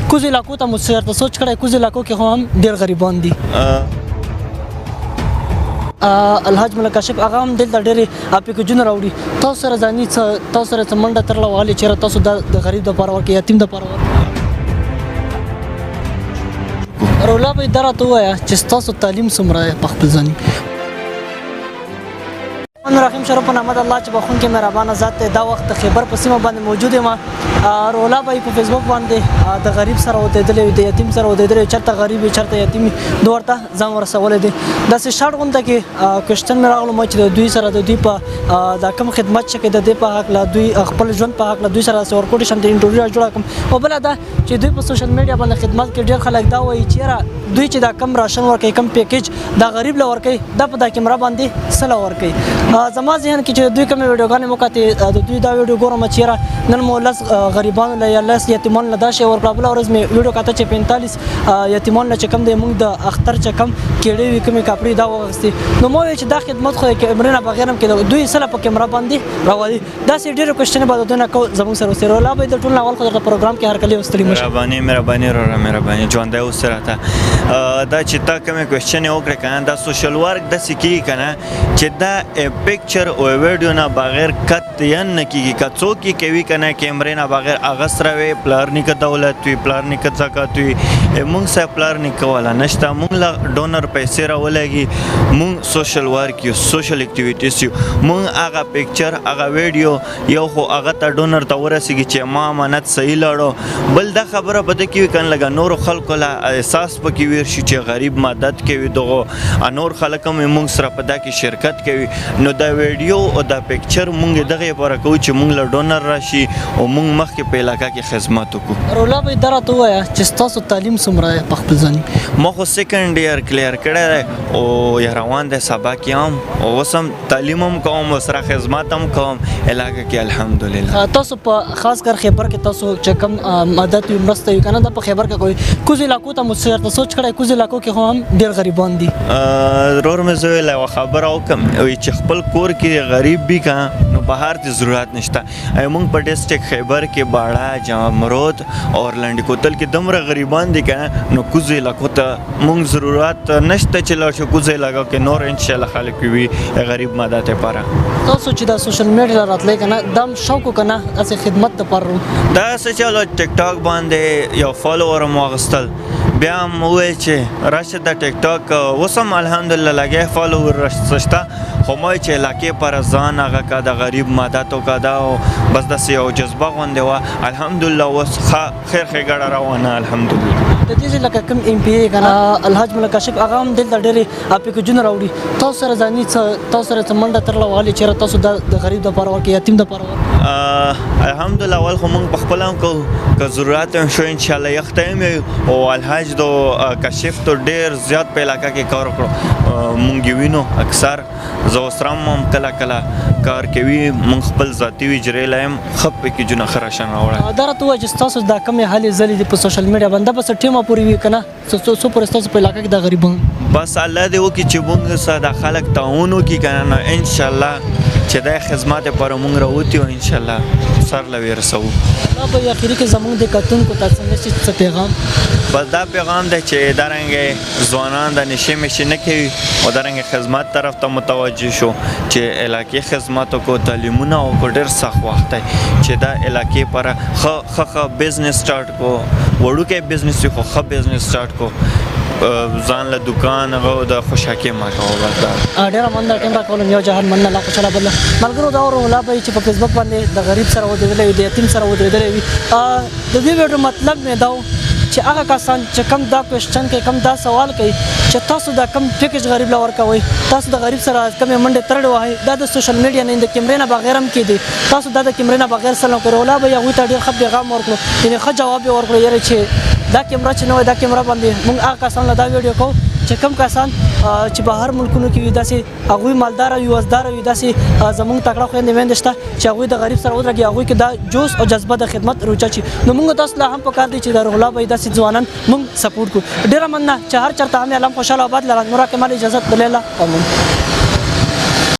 کوز علاقو ته مو چېرته سوچ کړی؟ کوز علاقو کې خو هم ډېر غریبان دي. الحاج ملک کاشف هغه هم دلته ډېرې پیکجونه راوړي. تاسو سره ځاني څه، تاسو سره څه منډه ترله وهلې چېرې تاسو د غریب دپاره ورکړي، یتیم دپاره ورکړي؟ رولا به دا راته ووایه چې ستاسو تعلیم څومره دی په خپل ځاني؟ الرحمن الرحیم، شرف په نامه د الله چې بخښونکی مهربانه ذات دی. دا وخت د خیبر په سیمه باندې موجود یم. رولا به په فیسبوک باندې د غریب سره ودرېدلی وي، د یتیم سره ودرېدلی وي، چېرته غریب وي چېرته یتیم وي، دوی ورته ځان ورسولی دی. داسې شارټ غونډه کې کوشچن مې راغلو ما چې د دوی سره د دوی په دا کوم خدمت چې کوي د دې په هکله، دوی خپل ژوند په هکله دوی سره داسې ورکوټي شم د انټرویو را جوړه کړم. او بله دا چې دوی په سوشل میډیا باندې خدمت کې ډېر خلک دا وایي چې یاره دوی چې دا کم راشن ورکوي، کم پیکیج دا غریب له ورکوي، دا په دا کیمره باندې څه له ورکوي؟ زما ذهن کې چې دوی کومې ویډیوګانې وکتې، د دوی دا ویډیو ګورم چې یاره نن مو 10 غریبانو له یا 10 یتیمانو له دا شی ورکړه، بله ورځ مې ویډیو کته چې 45 یتیمانو له چې کوم دی موږ د اختر چې کوم کیړې وي کومې کپړې دا واغستې. نو ما ویل چې دا خدمت خو د کیمرې نه بغیر هم کېده، دوی څه له په کیمره باندې راولي؟ داسې ډېرې کوشچنې به د دوی نه کوو. زموږ سره اوسئ. رولا به د ټول نه اول خو درته پروګرام کې هرکلی او ستړي مه شئ. مهرباني مهرباني وروره، مهرباني، ژوندی اوسې راته. دا چې تا کومې کوشچنې وکړې که نه، دا سوشل ورک داسې کېږي که نه چې دا پکچر او ویډیو نه بغیر قطعا نه کېږي. که څوک یې کوي که نه کیمرې نه بغیر، هغه سره وي پلار نیکه دولت وي، پلار نیکه زکات وي. مونږ سره پلار نیکه والا نشته، مونږ له ډونر پیسې راولګي. مونږ سوشل ورک یو، سوشل اکټیویټیز یو. مونږ هغه پکچر هغه ویډیو یو خو هغه ته ډونر ته ورسېږي چې ما امانت صحیح لاړو. بل دا خبره په دې کې وي که نه لږه نورو خلکو له احساس پکې ویر شي چې غریب مدد کوي، دغه نور خلک هم مونږ سره په دا کې شرکت کوي. نو دا ویډیو او دا پکچر مونږ دغه لپاره کوو چې مونږ له ډونر راشي او مونږ مخکې په علاقه کې خدمت وکړو. رولا به دا راته ووایه چې ستاسو تعلیم څومره دی په خپل ځان؟ ما خو سیکنډ ایئر کلیر کړی دی او یا روان دی سبق یې هم، او اوس هم تعلیم هم کوم، ورسره خدمت هم کوم علاقه کې الحمدلله. تاسو په خاص کر خیبر کې تاسو چې کوم مدد وي مرسته وي که نه دا په خیبر کې کوئ، کوز علاقو ته مو چېرته سوچ کړی؟ کوز علاقو کې خو هم ډېر غریبان دي. ورور مې زه ویل یوه خبره وکړم، وایي چې خپل کور کې غریب وي که نو بهر ته ضرورت نشته. مونږ په ډسټرکټ خیبر کې باړه، جمرود او لنډي کوتل کې دومره غریبان دي که نه، نو کوز علاقو ته مونږ ضرورت نشته چې لاړ شو کوز علاقو کې. نور انشاءالله خلک وي غریب مدد لپاره. تاسو چې دا سوشل میډیا راتلی که نه دا هم شوق که نه هسې خدمت دپاره؟ دا څه چلو ټیک ټاک باندې یو فالوور مو واخیستل، بیا هم وویل چې راشه د ټیک ټاک اوس هم الحمدلله لګیا فالوور شته، خو ما چې علاقې پر ځان هغه که د غریب مدد وکړه، دا بس داسې یو جذبه غوندې وه. الحمدلله اوس ښه خیر ښېګړه روانه الحمدلله. د دې ځای لکه کوم ایم پي ای که نه الحاج ملک کاشف هغه هم دلته ډېرې پیکجونه راوړي. تاسو سره ځاني څه، تاسو سره څه منډه ترله وهلې چېرې تاسو د غریب دپاره ورکړي، یتیم دپاره ورکړي؟ الحمدلله اول خو مونږ په خپله هم کوو، که ضرورت هم شو انشاءالله یخته هم یو. او الحاج د کاشف ته ډېر زیات په علاقه کې کار وکړو، مونږ یې وینو اکثر. زه ورسره هم کله کله کار کوي. مونږ خپل ذاتي وجرې له هم ښه پیکجونه ښه راشن راوړی. دا راته ووایه چې ستاسو دا کومې هلې ځلې دي په سوشل میډیا باندې، به څه ټیمه پورې وي که نه څو پورې ستاسو په علاقه کې دا غریبان؟ بس الله دې وکړي چې مونږ سره دا خلک تعاون وکړي که نه، نو انشاءالله چې دا خدمت لپاره مونږ راوتي او انشاءالله سر له ویې رسوو. دا به اخري کې زمونږ د کتونکو ته څه میسج، څه پیغام؟ بس دا پیغام دی چې دا رنګ ځوانان د نشې مشې نه کوي او دا رنګ خدمت طرف ته متوجه شو چې علاقې خدمت وکړو، تعلیمونه وکړو. ډېر سخت وخت دی چې دا علاقې پر ښه ښه ښه بزنس سټارټ کو، وړوکی بزنس وي خو ښه بزنس سټارټ کو، ځان له دکان هغه د خوشحاکې ما کوه بس دا. ډېره مننه ټیم راکولو، یو جهان مننه، الله خوشحاله بله. ملګرو دا ورور به چې په فیسبوک باندې د غریب سره ودرېدلی وي، د یتیم سره ودرېدلی وي. د دې ویډیو مطلب مې دا و چې هغه کسان چې کوم دا کوشچن کوي، کوم دا سوال کوي چې تاسو دا کوم پیکج غریب له ورکوئ، تاسو د غریب سره کومې منډې ترړې وهئ، دا د سوشل میډیا نه د کیمرې نه بغیر هم کېدی، تاسو دا د کیمرې نه بغیر څه نه کوئ. رولا به هغوی ته ډېر ښه پیغام ورکړو، یعنې ښه جواب یې ورکړو، یعنې چې دا کیمره چې نه وای دا کیمره باندې موږ هغه کسان له دا ویډیو کوو چې کوم کسان چې بهر ملکونو کې وي، داسې هغوی مالداره وي، وزداره وي، داسې زمونږ تکړه خویندې میندې شته چې هغوی د غریب سره ودرېږي، هغوی کې دا جوش او جذبه د خدمت روچه شي. نو موږ تاسو له هم پکار دي چې د روح الله به داسې ځوانان موږ سپورټ کړو. ډېره مننه چې هر چېرته هم علم خوشحاله آباد لره. نور کمال اجازت دلیله امون.